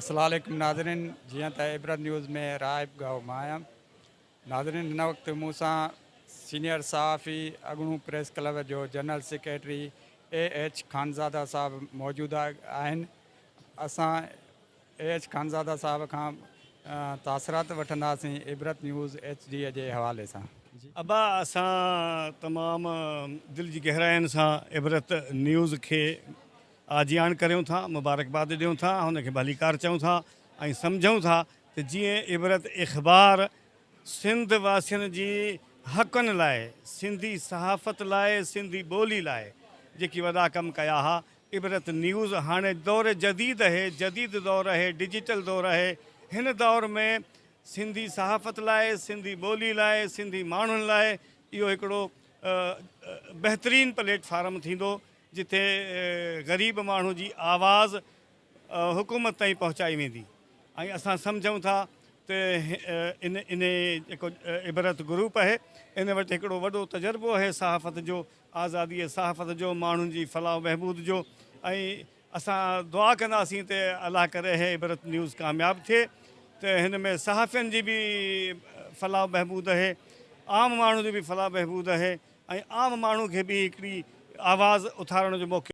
السلام عليڪم ناظرين جيئن ته عبرت نيوز ۾ راهب ڳاهو مان آهيان ناظرين هن وقت مون سان سينيئر صحافي اڳوڻو پريس ڪلب جو جنرل سيڪريٽري اي ايڇ خانزاده صاحب موجود آهن اسان اي ايڇ خانزاده صاحب کان تاثرات وٺنداسين عبرت نيوز ايڇ ڊي جي حوالي سان. ابا اسان تمام دل جي گهراين سان عبرت نيوز کي آجياڻ ڪريون ٿا، مبارڪباد ڏيون ٿا، هن کي ڀليڪار چئون ٿا ۽ سمجهون ٿا ته جيئن عبرت اخبار سنڌ واسين جي حقن لاء، سنڌي صحافت لاء، سنڌي ٻولي لاء جيڪي وڏا ڪم ڪيا ها، عبرت نيوز هاڻي دور جديد اهي، جديد دور اهي، ڊجيٽل دور اهي، هن دور ۾ سنڌي صحافت لاء، سنڌي ٻولي لاء، سنڌي ماڻهن لاء اهو هڪڙو بهترين پليٽ فارم ٿيندو، جتي غريب ماڻهو جي آواز حڪومت تائين پهچائي ويندي ۽ اسان سمجهون ٿا ته ان ان جيڪو عبرت گروپ آهي ان وٽ هڪڙو وڏو تجربو آهي صحافت جو آزادي صحافت جو ماڻهن جي فلاح و بهبود جو ۽ اسان دعا ڪنداسين ته الله ڪري هي عبرت نيوز ڪامياب ٿئي ته هن ۾ صحافين جي به فلاح و بهبود آهي عام ماڻهو جو به فلاح بهبود آهي ۽ عام ماڻهو کي به هڪڙي آواز اٿارڻ جو موقعو.